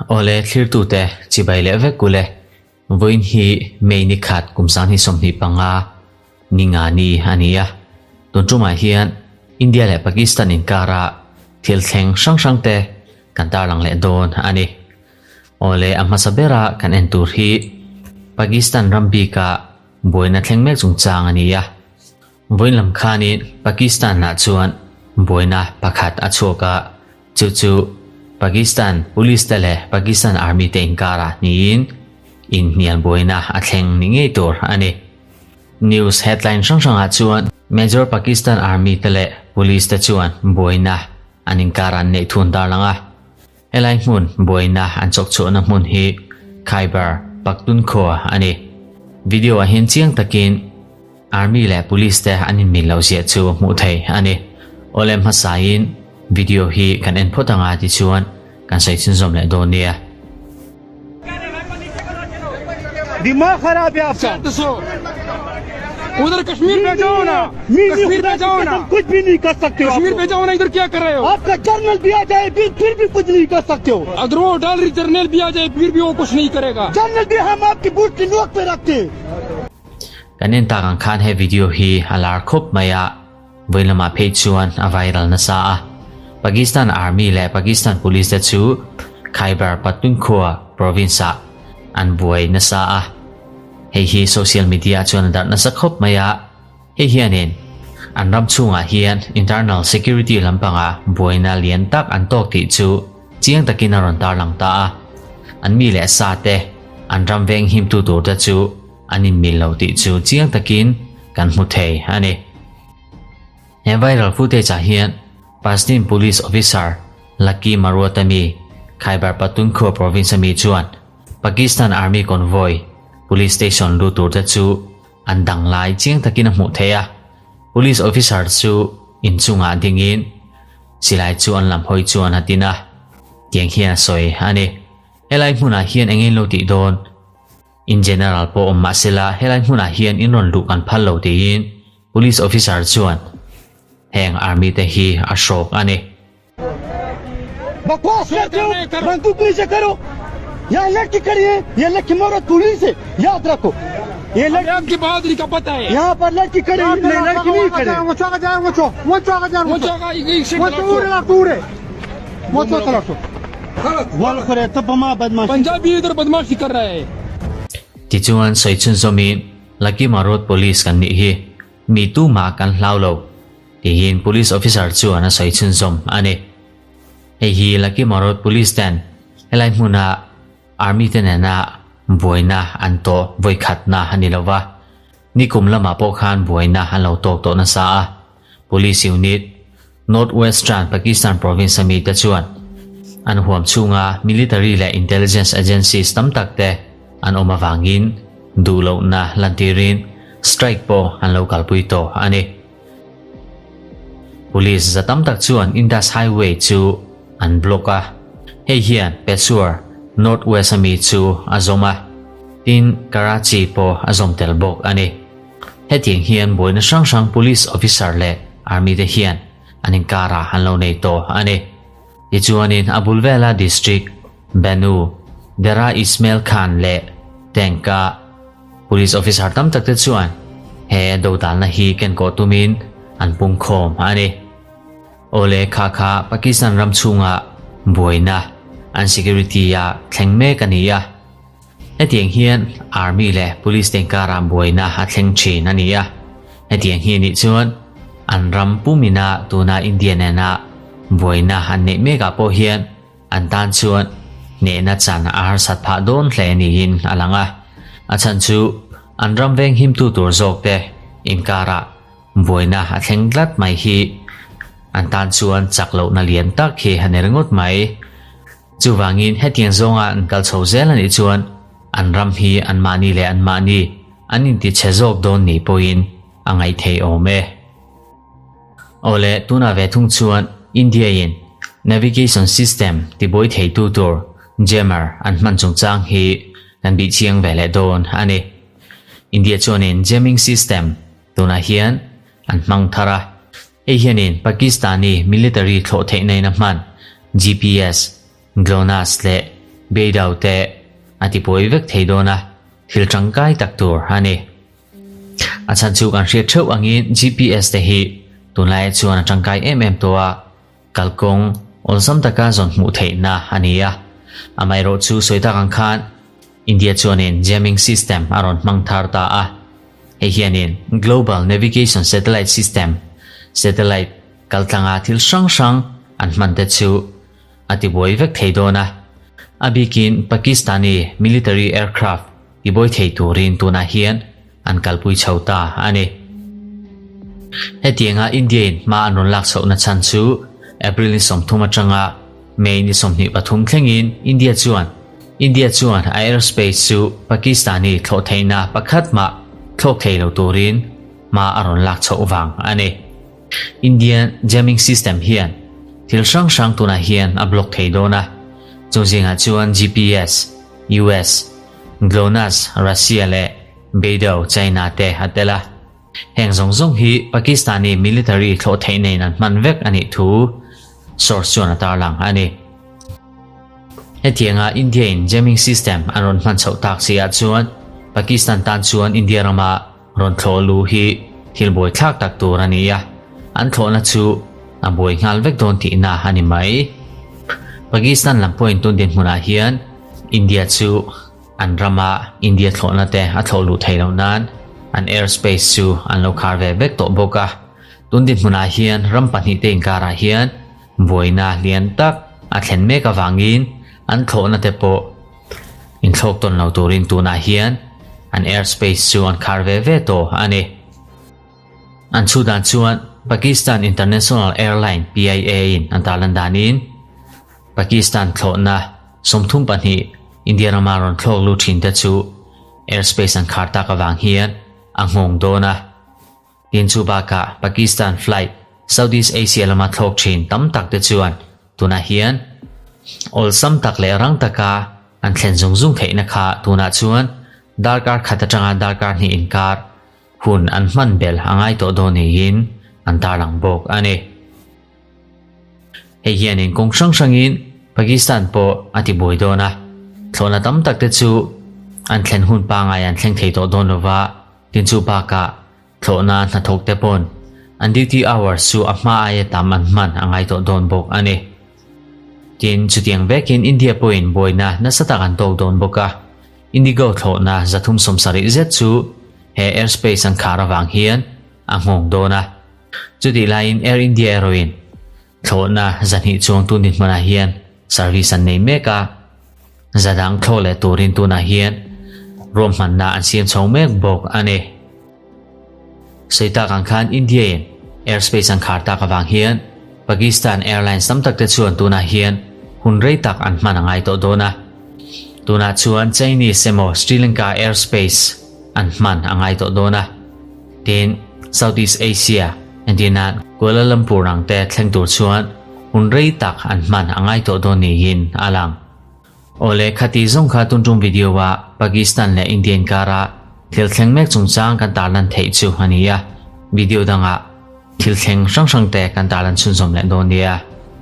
Awle thlirtute chibai leh vek ule. Vawiin hi May ni khat kum sanghnih 25 ni nga ni a ni a. Tun tumah hian India leh Pakistan inkara thil thleng hrang hrang te kan tarlang leh dawn a ni. Awle a hmasa bera kan en tur hi Pakistan ram bika buaina thleng mek chungchang a ni a. Vawiin lam khanin Pakistan ah chuan buaina pakhat a chhuak a, chu chu Pakistan Police te leh Pakistan Army te inkarah niin inhnial buaina a thleng ni ngei tur a ni. News headline hrang hrangah chuan Major Pakistan Army te leh Police te chuan buaina an inkar an neih thun darlang a. Helai hmun buaina an chawk chhuahna hmun hi Khyber Pakhtunkhwa a ni. Video ah hian chiang takin Army leh Police te an inmil lo ziah chu hmuh theih a ni. Awle hmasain video hi kan en phawt anga tichuan kan sawi chhunzawm leh dawn nia. दिमाग खराब है आपका उधर कश्मीर पे जाओ ना कश्मीर पे जाओ ना कुछ भी नहीं कर सकते हो कश्मीर पे जाओ ना इधर क्या कर रहे हो आपका जर्नल भी आ जाए भी फिर भी कुछ नहीं कर सकते हो अगर वो डाल जर्नल भी आ जाए फिर भी वो कुछ नहीं करेगा जर्नल भी हम आपकी बूट की नोक पे रखते हैं Kan en tak ang khan he video hi a lar khawp mai a, vawiin lamah phei chuan a viral nasa a. Pakistan Army leh Pakistan Police te chu Khyber Pakhtunkhwa province ah an buai nasa a. Hei hi social media ah chuan a darh nasa khawp mai a, hei hianin an ram chhungah hian internal security lampangah buaina lian tak an tawk tih chu chiang takin a rawn tarlang ta a. An mi leh sa te, an ram veng himtu tur te chu An inmil lo tih chu chiang takin kan hmu thei a ni. He viral footage ah hian Pashtun Police Officer Lucky Marwat ami Khyber Pakhtunkhwa province ami chuan Pakistan Army convoy police station lut tur te chu an dang lai chiang takin a hmuh thei a. Police officer chu inchungah dingin silai chu an lam hawi chuan a tin a, tiang hian a sawi a ni. Helai hmunah hian eng in lo tih dawn? In general pawh awm mah sela helai hmunah hian in rawn luh kan phal lo tiin police officer chuan heng army te hi a hrawk a ni. बकवास करते हो बंदूक नीचे करो यहाँ लड़की खड़ी है ये लड़की मौरत पुलिस है याद रखो ये लड़की आपकी बहादुरी का पता है यहाँ पर लड़की खड़ी है नहीं लड़की नहीं खड़ी पंजाबी इधर बदमाशी कर रहा है Tichuan sawi chhunzawmin Lucky Marot Police kan nih hi mi tumah kan hlau lo tiin Police Officer chuan a sawi chhunzawm a ni. Hei hi Lucky Marot Police ten helai hmuna Army te nena buaina an tawh vawikhatna a ni lova, nikum lamah pawh khan buaina an lo tawk tawh nasa a. Police Unit, North Western Pakistan Province a mite chuan an huam chhunga military leh intelligence agencies tam tak te an awm avangin duh lohna lantirin strike pawh an lo kalpui tawh a ni. Police za tam tak chuan Indus Highway chu an block a, hei hian Peshawar, North West a mi chu a zawm a, tin Karachi pawh a zawm tel bawk a ni. Hetiang hian buaina hrang hrang Police Officer leh Army te hian an inkarah an lo nei tawh a ni. Tichuanin a bul vela District, Bannu, Dera Ismail Khan leh Tank-a Police Officer tam tak te chuan he dodalna hi kenkawh tumin an pungkhawm a ni. Awle kha kha Pakistan ram chhunga buaina an security a thleng mek a ni a. Hetiang hian Army leh Police te inkarah buaina a thleng thin a ni a, hetiang hi nih chuan an ram pumina tuna India nena buaina an neih mekah pawh hian an tan chuan hnehna chan a harsat phah dawn hle niin a lang a, a chhan chu an ram veng himtu tur zawk te inkarah buaina a thleng tlat mai hi an tan chuan chak lohna lian tak hi a ni ringawt mai. Chuvangin hetiang zawnga an kal chho zel a nih chuan an ram hi anmahni leh anmahni an inti chhe zawk dawn ni pawhin a ngaih theih awm e. Awle, tunah ve thung chuan India-in navigation system tibuai theitu tur jammer an hman chungchang hi kan bih chiang ve leh dawn a ni. India chuanin jamming system tunah hian an hmang thar a. Hei hianin Pakistani military thlawh theihna in a hman GPS, GLONASS leh Beidou te a tipawi vek thei dawn a, thil tangkai tak tur a ni. A chhan chu kan hriat theuh angin GPS te hi tunlaiah chuan a tangkai em em tawh a, kalkawng awlsam taka zawn hmuh theihna a ni a. Amaherawh chu sawi tak ang khan India chuanin jamming system a rawn hmang thar ta a. Hei hianin Global Navigation Satellite System, satellite kaltlanga thil hrang hrang an hman te chu a tibuai vek thei dawn a. A bikin Pakistani military aircraft tibuai thei turin tunah hian an kalpui chho ta a ni. Hetianga India-in hma an rawn lak chhohna chhan chu April ni 30 atanga May ni 23 thlengin India chuan India chuan a airspace chu Pakistani thlawh theihna pakhat mah thlawk thei lo turin hma a rawn lak chhoh vang a ni. Indian jamming system hian thil hrang hrang tunah hian a block thei dawn a, chu zingah chuan GPS, US, GLONASS, Russia leh Beidou, China te a tel a. Heng zawng zawng hi Pakistani military thlawh theih nen an hman vek a nih thu source chuan a tarlang a ni. Hetianga India in jamming system an rawn hman chhoh tak si ah chuan Pakistan tan chuan India rama rawn thlawh lu hi thil buaithlak tak tur a ni a, an thlawhna chu a buai nghal vek dawn tihna a ni mai. Pakistan lam pawhin tun dinhmunah hian India chu An rama India thlawhna te a thlawh luh theih loh nan an airspace chu an lo khar ve vek tawh bawk a. Tun dinhmunah hian ram pahnihte inkarah hian buaina lian tak a thlen mek avangin an thlawhna te pawh inthlawk tawn lo turin tunah hian an airspace chu an khar ve ve tawh a ni. An chhu dan chuan Pakistan International Airline, PIA, in an tarlan danin Pakistan thlawhna 32 India rama rawn thlawk lut thin te chu airspace an khar tak avang hian a nghawng dawn a. Tin chu bakah Pakistan flight Southeast Asia lama thlawk thin tam tak te chuan tunah hian awlsam tak leh rang taka an thlen zung zung theihna kha tunah chuan darkar khat atanga darkar hnih inkar hun an hman bel a ngai tawh dawn niin an tarlang bawk a ni. Hei hianin kawng hrang hrangin Pakistan pawh a ti buai dawn a, thlawhna tam tak te chu an thlen hun pangai an thleng thei tawh dawn lova, tin chu bakah thlawhna hnathawk te pawn an duty hours chu a hma aia tam an hman a ngai tawh dawn bawk a ni. Tin, chutiang vekin India pawhin buaina nasa tak an tawk dawn bawk a, IndiGo thlawhna 370 zet chu he airspace an khar avang hian a nghawng dawn a. Chutih laiin Air India erawhin thlawhna 200 chuang tun dinhmunah hian service an nei mek a, za dang thlawh leh turin tunah hian ruahmanna an siam chho mek bawk a ni. Sawi tak ang khan India-in airspace an khar tak avang hian Pakistan Airlines tam tak te chuan tunah hian hun rei tak an hman a ngai tawh dawn a. Tunah chuan Chinese emaw Sri Lanka airspace an hman a ngai tawh dawn a. Tin, Southeast Asia, entirnan Kuala Lumpur ang te thleng tur chuan hun rei tak an hman a ngai tawh dawn niin a lang. Awle, khati zawng kha tun tum video ah Pakistan leh India inkara thil thleng mek chungchang kan tarlan theih chu a ni a, video dangah thil thleng hrang hrang te kan tarlan chhunzawm leh dawn nia.